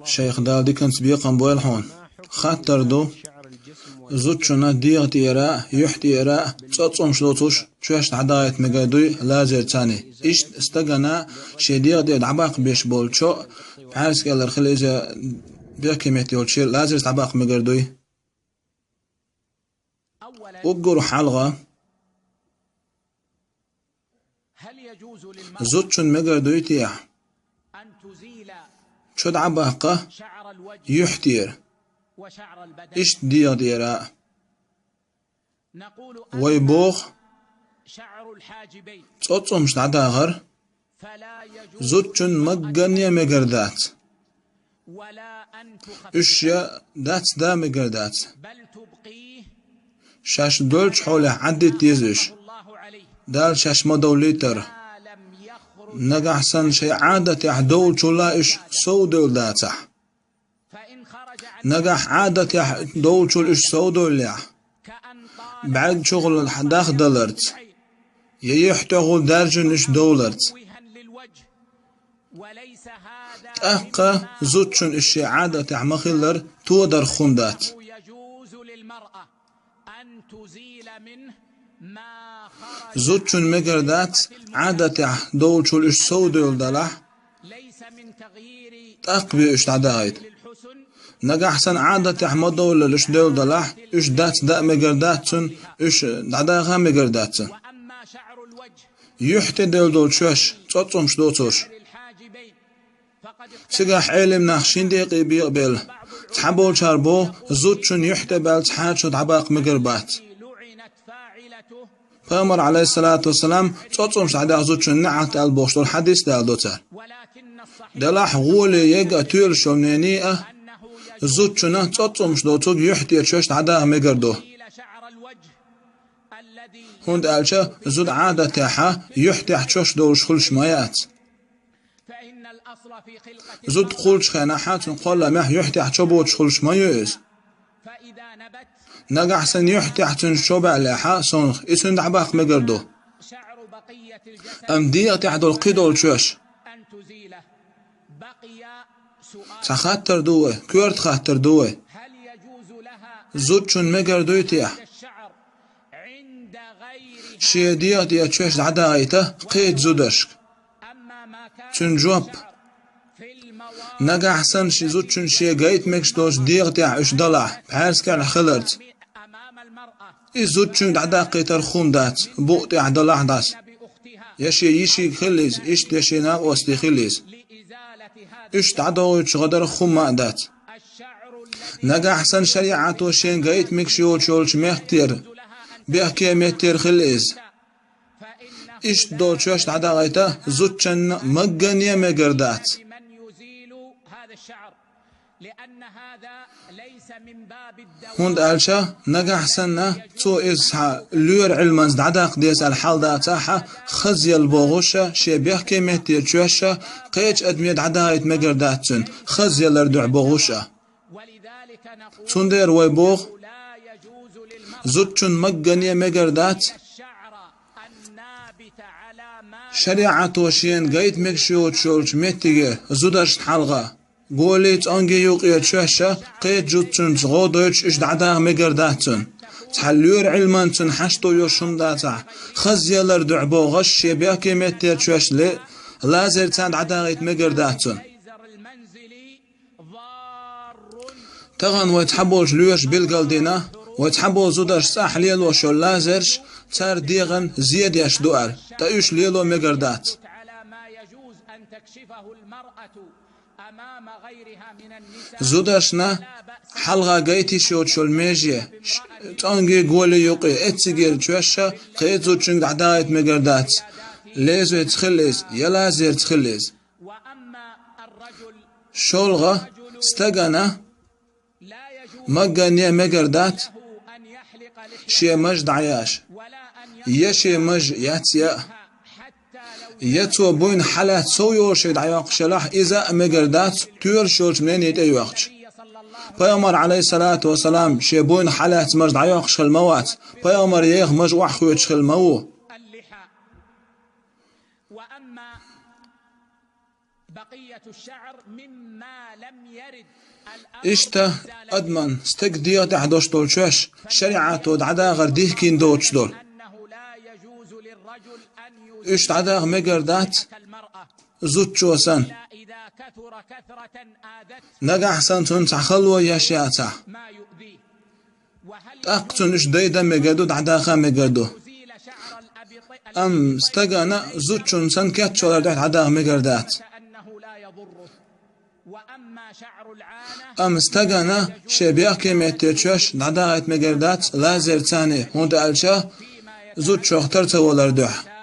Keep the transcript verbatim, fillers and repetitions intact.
Шайх, Дала диканца бекхам бойла хьуна. Хаттар ду: зудчунна дегӀа тӀера а, юхь тӀера а цӀоцкъамаш доцуш чоьш дӀадахийта мегар дуй лазерца? Иштта стагана шен дегӀа тӀера дӀабаккха беш болу чо, пхьаьрса кӀелара хила иза, бехке метте йолчу чуьра лазерца дӀабаккха мегар дуй? Уггар хьалха, зудчунна мегар дуй те чо дӀабаккха юхь тӀера, иштта дегӀа тӀера а? Вай боху, цӀоцкъамаш дӀадахар зудчунна магганне а мегар дац. Уьш я дац да а мегар дац. Шаьш долчу хьолехь Ӏаддита деза уьш, Дала шаьш ма довлийтара. Нагахь санна шайн Ӏадатехь довлучул а уьш совдевлла дацахь. Нагахь Ӏадатехь довлучул уьш совдевллехь, бӀаьрг чухула дахдаларца, я юьхь тӀехула даьржина уьш довларца. ТӀаккха зудчунна уьш шен Ӏадатехь ма-хиллара тодарх хӀума дац. Зудчунна мегар дац Ӏадатехь довлучул уьш совдевлла далахь, тӀаккха бен уьш дӀадахийта. Нагахь санна Ӏадатехь ма-довллал уьш девлла далахь, уьш дац да а мегар дац цунна, уьш дӀадаха а мегар дац цунна. Юьхь тӀе девлла долу чоьш, цӀоцкъамаш доцурш. Цигахь Ӏелам нах шина декъе бекъабелла, цхьаболчара боху, зудчунна юьхь тӀе баьлла цхьа а чо дӀабаккха мегар бац. Пайхамар, Ӏалайхиссалату вассалам, цӀоцкъамаш дӀадаьхна зудчунна неӀалт аьлла бохуш долу хьадис даладо цара. Делахь гӀоле ега а, тоьлуш йолу нене а зудчунна цӀоцкъамаш доцург юьхь тӀера чоьш дӀадаха мегар ду. ХӀунда аьлча зуда Ӏадатехь юьхь тӀехь чоьш долуш хуьлуш ма яц. Зуда кхуллучу хенахь цуьнан кхолламехь юьхь тӀехь чо боцуш хуьлуш ма ю иза. Нагахь санна юьхь тӀехь цуьнан чо баьллехь, сонах и цуьнан дӀабаккха мегар ду. Амма дегӀа тӀехь долу кхидолу чоьш. Цхьа хаттар ду вай, коьрта хаттар ду вай. Зудчунна мегар дуй те шен дегӀа тӀера чоьш дӀадахийта кхечу зударшка? Цуьнан жоп: нагахь санна ши зудчунна шен гайта мегаш долчу дегӀа тӀехь уьш далахь, пхьаьрса кӀелахь хиларца, и зудчуьнга дӀадаккхийтарх хӀума дац, букъа тӀехь далахь дӀаса. Я шен йишига хила иза, иштта я шен накъостий хила иза. Уьш дӀадохуьйтуш гӀо дарх хӀума а дац. Нагахь санна шариӀато шен гайта мегаш йоцуш йолчу меттера, бехке меттера хила иза, иштта долчу чоьш дӀадахийта зудчунна магганне а мегар дац. ХӀунда аьлча нагахь санна цо иза цхьа лоьран Ӏилманца дӀадаккха деза аьлла хьал дацахь, хазъяла бохуш а, шен бехке меттера чоьш а кхечу адаме дӀадахийта мегар дац цуьнан, хазъялар дуьхьа бохуш а. Цундела вай боху, зудчунна магганне а мегар дац шариӀато шена гайта мегаш йоцуш йолчу меттиге зударшна хьалха, голий, цӀонгий юкъе чоьш а кхечу зудчуьнца гӀо дойтуш уьш дӀадаха мегар дац цуьнан. Цхьа лоьран Ӏилманца цуьнан хьашто йолуш хӀума дацахь, хазъялар дуьхьа бохуш шен бехке меттера чоьш ле, лазерца дӀадахийта мегар дац цуьнан. Тахана вай цхьаболчу лоьраша билгалдина, вай цхьаболу зударш цӀахь лелош йолу лазерш цара дегӀан зе деш ду аьлла, ткъа уьш лело мегар дац. Зударшна хьалха гайта йиш йоцуш йолу меже, ш-, цӀонгий, голий юкъе, эццигера чоьш а кхечу зудчуьнга дӀадахийта мегар дац, лезвайца хила иза, я лазерца хила иза. ШолгӀа, стагана магганне а мегар дац шен маж дӀаяш, я шен маж яц я а, я цо буйна хьалаьцна сов йолуш шега дӀайоккхуш елахь, иза а мегар дац тоьлуш йолчу нене тӀейоьхча. Пайхамар, Ӏалайхиссалату вассалам, шен буйна хьалаьцна маж дӀайоккхуш хилла ма вац, пайхамар еха маж охьахоьцуш хилла ма ву. Иштта адаман стеган дегӀа тӀехь долуш долу чоьш шариӀато дӀадахар дихкина доцуш долу. Уьш дӀадаха мегар дац зудчо санна, нагахь санна цунна цхьа хало еш яцахь. ТӀаккха цунна уьш дайдан мегар ду, дӀадаха мегар ду. Амма стагана зудчунна санна кечвалар дуьхьа дӀадаха мегар дац. Амма стагана шен бехке меттера чоьш дӀадахийта мегар дац лазарца, хӀунда аьлча зудчох тар ца валар дуьхьа.